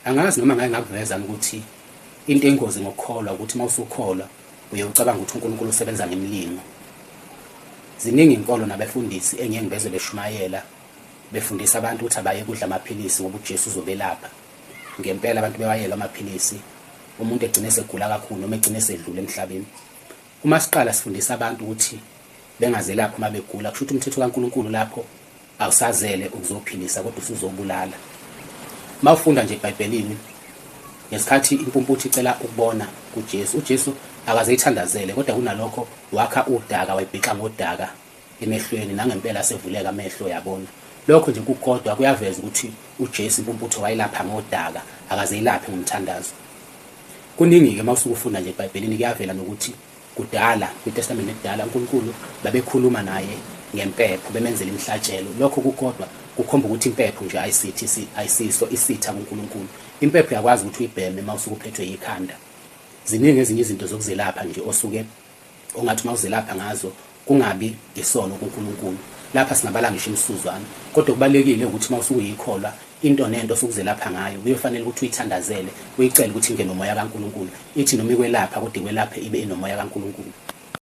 Angazi noma ngake ngakuveza ukuthi into engozi ngokukholwa ukuthi uma usukholwa uye ucabanga ukuthi uNkulunkulu usebenza ngemilingo. Ziningi inkolo nabefundisi engiye ngibezwe beshumayela befundisa abantu ukuthi abaye kudla amaphilisi ngoba uJesu uzobelapha. Ngempela abantu bewayelwa amaphilisi, umuntu egcine esegula kakhulu noma egcine esedlula emhlabeni. Uma siqala sifundisa abantu ukuthi bengazelaphi uma begula, kusho ukuthi umthetho kaNkulunkulu lapho awusazele ukuzophilisa kodwa usuzobulala. Uma ufunda nje eBhayibhelini ngesikhathi impumputhe icela ukubona kuJesu, uJesu akaze ithandazele kodwa kunalokho wakha udaka wayibhixa ngodaka emehlweni nangempela asevuleka amehlo yabona. Lokho nje kukodwa kuyaveza ukuthi uJesu impumputhe wayelapha ngodaka akaze ilaphe ngomthandazo. Kuningi-ke uma usuke ufunda nje eBhayibhelini kuyavela nokuthi Kudala, kwiTestamente Elidala, uNkulunkulu babekhuluma naye ngempepho, bemenzela imihlatshelo. Lokho kukodwa kukhomba ukuthi impepho nje ayisithi ayisiso isitha kuNkulunkulu. Impepho uyakwazi ukuthi uyibheme uma usuke uphethwe yikhanda. Ziningi ezinye izinto zokuzelapha nje osuke ongathi uma uzelapha ngazo kungabi isono kuNkulunkulu. Lapha singabala ngisho imisuzwana. Kodwa okubalulekile ukuthi uma usuke uyikholwa into nento osukuzelapha ngayo kuyofanele ukuthi uyithandazele, uyicele ukuthi ingene nomoya kaNkulunkulu. Ithi noma ikwelapha kodwa ikwelaphe ibe inomoya kaNkulunkulu.